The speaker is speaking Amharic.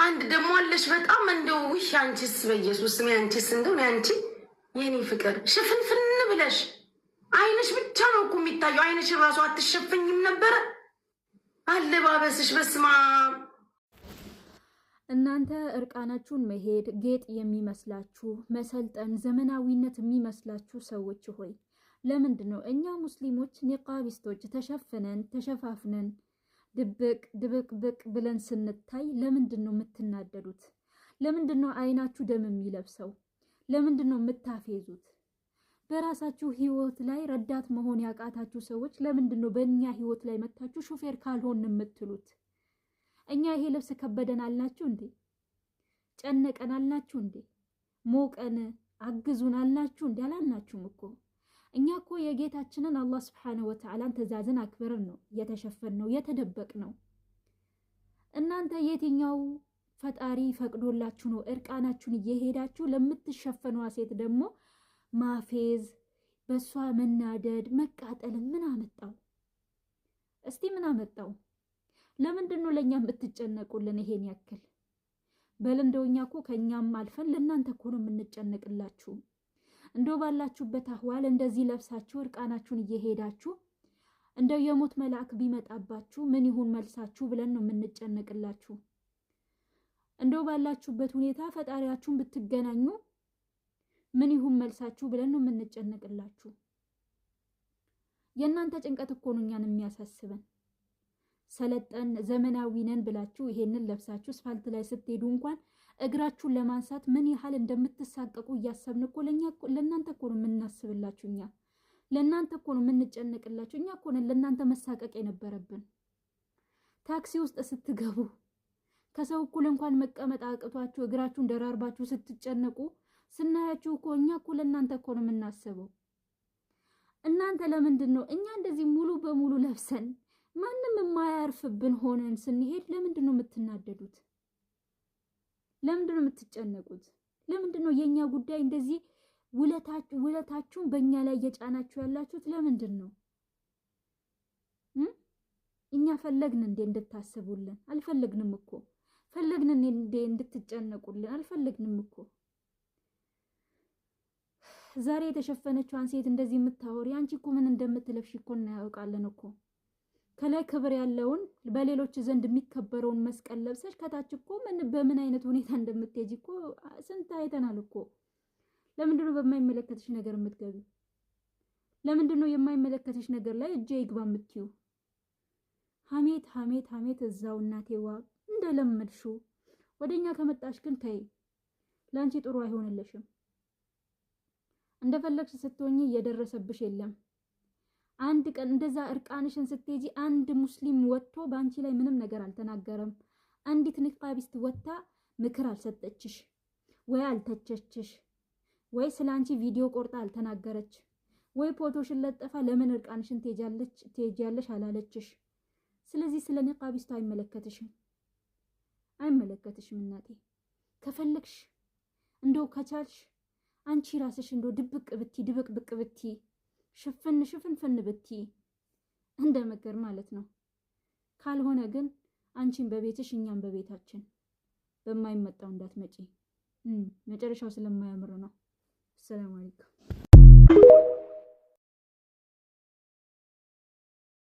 አንድ ደግሞ አለሽ በጣም እንደው ውይ፣ አንቺስ በኢየሱስ ስም አንቺስ እንደው አንቺ የኔ ፍቅር ሽፍንፍን ብለሽ አይንሽ ብቻ ነው እኮ የሚታየው። አይንሽ ራሱ አትሸፍኝም ነበረ አለባበስሽ። በስማ እናንተ እርቃናችሁን መሄድ ጌጥ የሚመስላችሁ፣ መሰልጠን ዘመናዊነት የሚመስላችሁ ሰዎች ሆይ፣ ለምንድን ነው እኛ ሙስሊሞች ኒቃቢስቶች ተሸፍነን ተሸፋፍነን ድብቅ ድብቅብቅ ብለን ስንታይ ለምንድን ነው የምትናደዱት? ለምንድን ነው አይናችሁ ደም የሚለብሰው? ለምንድን ነው የምታፌዙት? በራሳችሁ ህይወት ላይ ረዳት መሆን ያቃታችሁ ሰዎች ለምንድን ነው በእኛ ህይወት ላይ መታችሁ ሾፌር ካልሆን የምትሉት? እኛ ይሄ ልብስ ከበደን አልናችሁ እንዴ? ጨነቀን አልናችሁ እንዴ? ሞቀን አግዙን አልናችሁ እንዴ? አላልናችሁም እኮ። እኛ እኮ የጌታችንን አላህ ስብሓነሁ ወተዓላን ትእዛዝን አክብረን ነው የተሸፈን ነው የተደበቅ ነው። እናንተ የትኛው ፈጣሪ ፈቅዶላችሁ ነው እርቃናችሁን እየሄዳችሁ ለምትሸፈኗ ሴት ደግሞ ማፌዝ፣ በእሷ መናደድ፣ መቃጠልን ምን አመጣው? እስቲ ምን አመጣው? ለምንድን ነው ለእኛ የምትጨነቁልን ይሄን ያክል? በል እንደው እኛ እኮ ከእኛም አልፈን ለእናንተ እኮ ነው የምንጨነቅላችሁ። እንደው ባላችሁበት አህዋል እንደዚህ ለብሳችሁ እርቃናችሁን እየሄዳችሁ እንደው የሞት መልአክ ቢመጣባችሁ ምን ይሁን መልሳችሁ ብለን ነው የምንጨነቅላችሁ። እንደው ባላችሁበት ሁኔታ ፈጣሪያችሁን ብትገናኙ ምን ይሁን መልሳችሁ ብለን ነው የምንጨነቅላችሁ። የእናንተ ጭንቀት እኮ ነው እኛን የሚያሳስበን። ሰለጠን ዘመናዊ ነን ብላችሁ ይሄንን ለብሳችሁ አስፋልት ላይ ስትሄዱ እንኳን እግራችሁን ለማንሳት ምን ያህል እንደምትሳቀቁ እያሰብን እኮ ለእናንተ እኮ ነው የምናስብላችሁ። እኛ ለእናንተ እኮ ነው የምንጨነቅላችሁ። እኛ እኮ ነን ለእናንተ መሳቀቅ የነበረብን። ታክሲ ውስጥ ስትገቡ ከሰው እኩል እንኳን መቀመጥ አቅቷችሁ እግራችሁን ደራርባችሁ ስትጨነቁ ስናያችሁ እኮ እኛ እኮ ለእናንተ እኮ ነው የምናስበው። እናንተ ለምንድን ነው እኛ እንደዚህ ሙሉ በሙሉ ለብሰን ማንም የማያርፍብን ሆነን ስንሄድ ለምንድን ነው የምትናደዱት? ለምንድን ነው የምትጨነቁት? ለምንድን ነው የእኛ ጉዳይ እንደዚህ ውለታችሁን በእኛ ላይ እየጫናችሁ ያላችሁት ለምንድን ነው? እኛ ፈለግን እንዴ እንድታስቡልን? አልፈለግንም እኮ። ፈለግን እንዴ እንድትጨነቁልን? አልፈለግንም እኮ። ዛሬ የተሸፈነችዋን ሴት እንደዚህ የምታወሪ አንቺ እኮ ምን እንደምትለብሽ እኮ እናያውቃለን እኮ። ከላይ ክብር ያለውን በሌሎች ዘንድ የሚከበረውን መስቀል ለብሰሽ ከታች እኮ ምን በምን አይነት ሁኔታ እንደምትሄጂ እኮ ስንት አይተናል እኮ። ለምንድን ነው በማይመለከትሽ ነገር የምትገቢው? ለምንድን ነው የማይመለከትሽ ነገር ላይ እጄ ይግባ የምትዩ? ሀሜት ሀሜት ሀሜት እዛው እናቴዋ እንደለመድሽው። ወደኛ ከመጣሽ ግን ተይ፣ ለአንቺ ጥሩ አይሆንልሽም። እንደፈለግሽ ስትሆኚ እየደረሰብሽ የለም። አንድ ቀን እንደዛ እርቃንሽን ስትሄጂ አንድ ሙስሊም ወጥቶ በአንቺ ላይ ምንም ነገር አልተናገረም። አንዲት ንቃቢስት ወጥታ ምክር አልሰጠችሽ ወይ አልተቸችሽ ወይ ስለ አንቺ ቪዲዮ ቆርጣ አልተናገረች ወይ ፎቶሽን ለጠፋ ለምን እርቃንሽን ትሄጃለሽ አላለችሽ። ስለዚህ ስለ ንቃቢስቱ አይመለከትሽም፣ አይመለከትሽም እናቴ። ከፈለግሽ እንደው ከቻልሽ አንቺ ራስሽ እንደው ድብቅ ብቲ ድብቅ ብቅ ብቲ ሽፍን ሽፍንፍን ብቲ እንደ ምክር ማለት ነው። ካልሆነ ግን አንቺን በቤትሽ እኛም በቤታችን በማይመጣው እንዳትመጪ፣ መጨረሻው ስለማያምር ነው። ሰላም አለይኩም።